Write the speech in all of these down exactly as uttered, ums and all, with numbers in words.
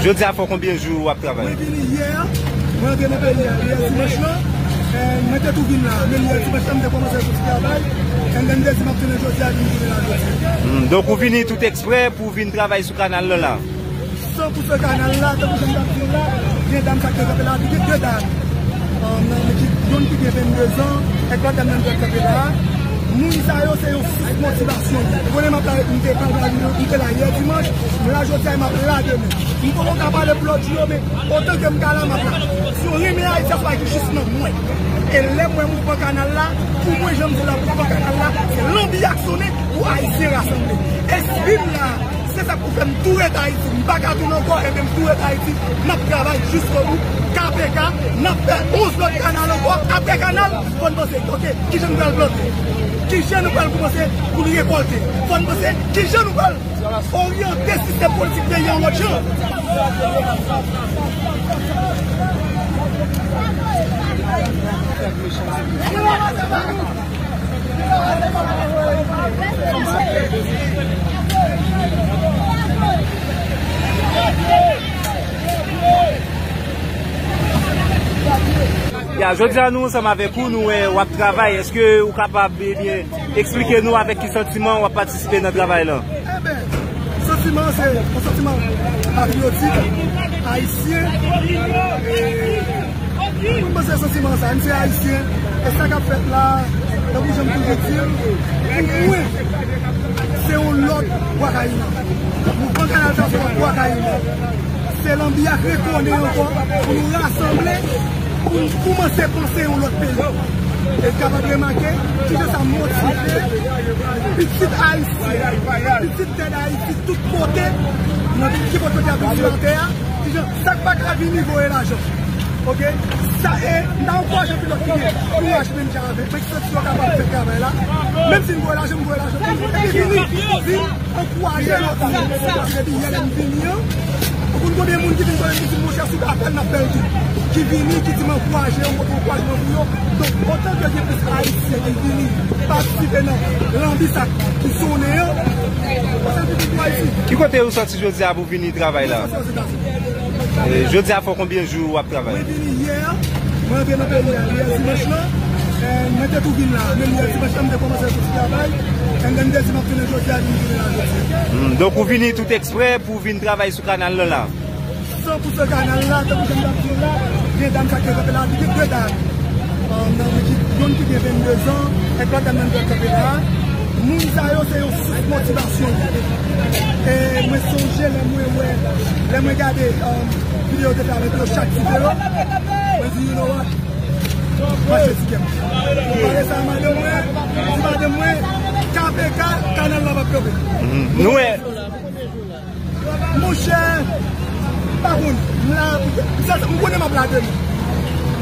Jodi a fè konbyen jou w ap travay? Mwen vini yè, mwen antre nan peyi a yè dimanch lan. Eh, mwen te tou vin la, men yè dimanch lan, m te kòmanse yon ti travay. And then, dezi m ap tounen jodi a, vin tounen la jodi a. Hmm, donk, ou vini tout eksprè pou w vin travay sou kanal lan la? San pou san kanal la, tankou jan m t ap di w la, gen dam sa k te kanpe la, gen de dam. Um, nan ki, youn ki gen vennde zan, èk lòt dam nan ki kanpe la. Moun sa yo se yon sous motivasyon. Ou konnen m ap la, m te pral, m te la yè dimanch, m la jodi a, m ap la demen. M poko ka pale pou lòt jou yo, men otan ke m ka la, m ap la. Si w renmen Ayiti a, se pa ki jis nan mwen. E lè m wè mouvman kanal la, pou mwen, jan m di la, mouvman kanal la, se lanbi a k sonnen pou Ayisyen rasanble. Espri m la, se sa k pou fè m tou ret Ayiti. M pa ka tounen ankò, ebyen m tou ret Ayiti. N ap travay jiskobou. K P K, n ap fè onz lòt kanal ankò. Apre kanal, fò n panse, oke, kijan nou pral plante? Kijan nou pral kòmanse pou n rekòlte? Fò n panse, kijan nou pral oryante sistèm politik peyi a yon lòt jan? Ya, jodi a nou ansanm avèk ou, nou wè w ap travay. Èske ou kapab, ebyen, eksplike nou avèk ki santiman w ap patisipe nan travay lan? Eben, santiman se yon santiman patriyotik, ayisyen. E, mwen panse santiman sa, m se ayisyen. E sa k ap fèt la, tankou jan m toujou di l, pou mwen, se yon lòt Bwa Kayiman. Mouvman Kanal sa se yon Bwa Kayiman. Se lanbi a k retounen ankò pou nou rasanble, pou nou kòmanse panse yon lòt peyi. E kapab remake kijan sa motive pitit ayisyen, pitit tè Dayiti, tout kote, nan ki pote kote a vin sou latè a, kijan sa k pa ka vini voye lajan. Oke? Sa e, m ta ankouraje anpil lòt ki gen kouraj menm jan avèk mwen, ki santi yo kapab fè travay la. Menm si n voye lajan, m voye lajan tou. Epi vini, vin ankouraje lòt moun. Paske depi yè lè m vini an, ou konn konbyen moun ki vin kote m, ki di m, monchè, si w ta fè l, n ap fè l tou. Ki vini, ki di m ankouraje yo, m pote ankourajman pou yo. Donk, otan ke gen plis ayisyen ki vini patisipe nan lanbi sa ki sonnen an, se pi bon pou Ayiti. Ki kote ou soti jodi a pou vini travay la? Mwen soti Ozetazini. E, jodi a fè konbyen jou w ap travay? Mwen vini yè, mwen antre nan peyi a yè dimanch lan. E, mwen te tou vin la, menm yè dimanch lan, m te kòmanse yon ti travay. And then, dezi m ap tounen jodi a, vin tounen la jodi a. Hmm, donk ou vini tout eksprè pou w vin travay sou kanal lan la? San pou san kanal la, tankou jan m t ap di w la, gen dam sa k te kanpe la, gen de dam. Um, nan ki, youn ki gen vennde zan, èk lòt dam nan ki kanpe la. Moun sa yo se yon sous motivasyon. E mwen sonje lè mwen wè, lè mwen gade, um, videyo yo te fè avèk yo, chak ti velo, mwen di, you know what? Mwen achte tikè m. Mwen pale sa a madanm mwen, di madanm mwen, K P K, kanal la p ap kanpe. Mhm. Nou wè. Monchè, m pa konn. M la, m sa, m konnen m ap la demen.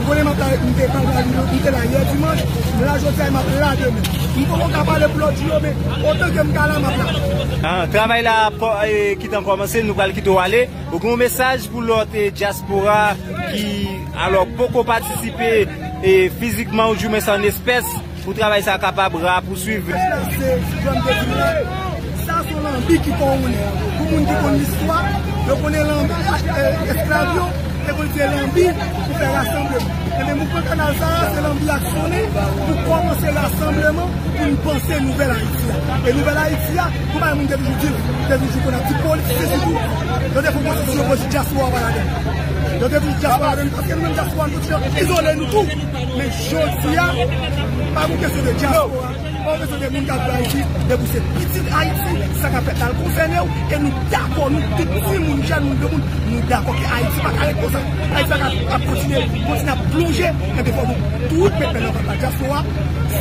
M konnen m ap la, m te pral la, m te la yè dimanch, m la jodi a, m ap la demen. M poko ka pale pou lòt jou yo, men otan ke m ka la, m ap la. Ah, travay la ap kò-, e, gentan kòmanse, nou pral kite w ale. Ou gen yon mesaj pou lòt, e, dyaspora ki, alò, poko patisipe, e, fizikman oudimwens an espès, pou travay sa a kapab rapouswiv. Mesaj la se, jan m te di w la, sa se yon lanbi ki kòwonnen. Pou moun ki konn listwa, yo konnen lanbi, e, esklav yo te konn itilize lanbi pou fè rasanbleman. Ebyen, mouvman kanal sa a, se lanbi a k sonnen pou kòmanse rasanbleman, pou n panse nouvèl Ayiti a. E nouvèl Ayiti a, konbyen moun te toujou di l, te toujou konn ap di politisyen sitou, yo te fè yon konstitisyon pou di dyaspora pa ladan l. Yo te toujou dyaspora pa ladan l, paske nou menm dyaspora, nou toujou izole nou tou. Men jodi a, pa yon kesyon de dyaspora, pa yon kesyon de moun k ap viv Ayiti, depi w se pitit Ayiti, sa k ap fèt la, l konsène w, e nou dakò, nou tout timoun, jèn moun, granmoun, nou dakò ke Ayiti pa ka ret konsa. Ayiti pa ka ap kontinye, kontinye ap plonje, ebyen fò nou tout met men nan pat la. Dyaspora,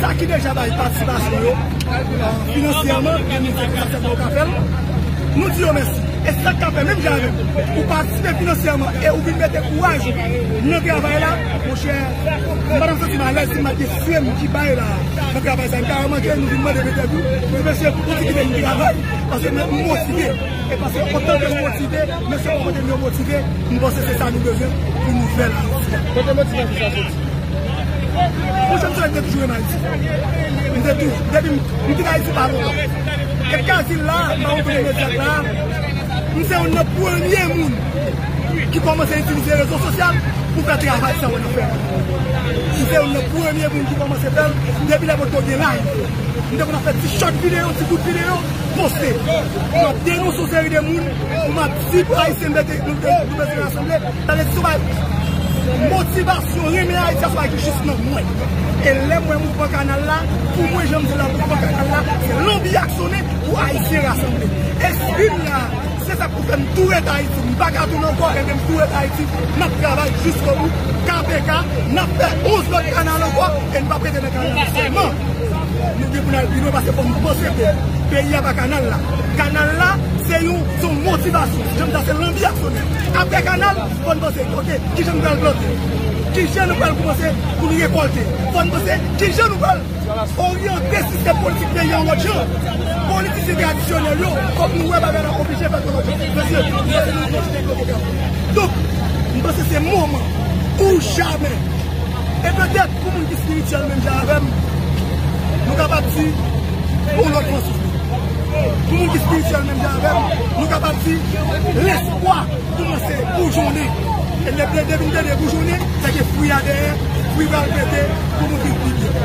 sa ki deja bay patisipasyon yo, euh, finansyèman, e nou se konsa sèlman yo ka fè l. Nou di yo mèsi. E sa k ka fè menm jan avè m, ou patisipe finansyèman e ou vin mete kouraj ou nan travay la, monchè, m pa t ap santi m alèz si m pa t gen frè m ki bay la nan travay sa. M ta renmen ke nou vin mande m entèvyou, men mesye, pou ti kite m travay, paske m motive. E paske otan ke m motive, mesye bò kote m yo motive, m panse se sa nou bezwen pou nouvèl Ayiti a. Kote motivasyon sa soti? Monchè, m se nèg ki te toujou renmen Ayiti. M te toujou, depi m, m kite Ayiti pa lontan. E Kazil la, m pa konn kote medya la. M se youn nan premye moun ki kòmanse itilize rezo sosyal pou fè travay sa w ap fè. M se youn nan premye moun ki kòmanse fè l depi lè potko gen live. M te konn ap fè ti short videyo, ti kout videyo, poste. M ap denonse yon seri de moun, m ap di pou Ayisyen nou te, nou te, nou bezwen rasanble. Sa vle di se yon bagay, motivasyon, renmen Ayiti a se yon bagay ki jis nan mwen. E lè m wè mouvman kanal la, pou mwen, jan m di la, mouvman kanal la, se lanbi ak sonnen pou Ayisyen rasanble. Espri m la, se sa k pou fè m tou ret Ayiti. M pa ka tounen ankò, ebyen m tou ret Ayiti. N ap travay jiskobou, K P K, n ap fè onz lòt kanal ankò, e n p ap rete nan kanal la sèlman. Nou gen pou n al pi lwen paske fò n panse ke peyi a pa kanal la. Kanal la, se yon, se yon motivasyon. Jan m di a, se lanbi ak sonnen. Apre kanal, fò n panse, oke, kijan nou pral plante? Kijan nou pral kòmanse pou nou rekòlte? Fò n panse, kijan nou pral oryante sistèm politik peyi a yon lòt jan? Politisyen tradisyonèl yo, fòk nou wè bagay la oblije fèt yon lòt jan. Mesye, nou kontinye bloke kanpe. Donk, m panse se moman ou jamè. E petèt, pou moun ki espirityèl menm jan avè m, nou kapab di, yon lòt fwa soufle. Pou moun ki espirityèl menm jan avè m, nou kapab di, lespwa kòmanse boujonnen. E lè, lè depi n tande boujonnen, sa gen fwi a dèyè, fwi pral pete, pou moun viv pi byen.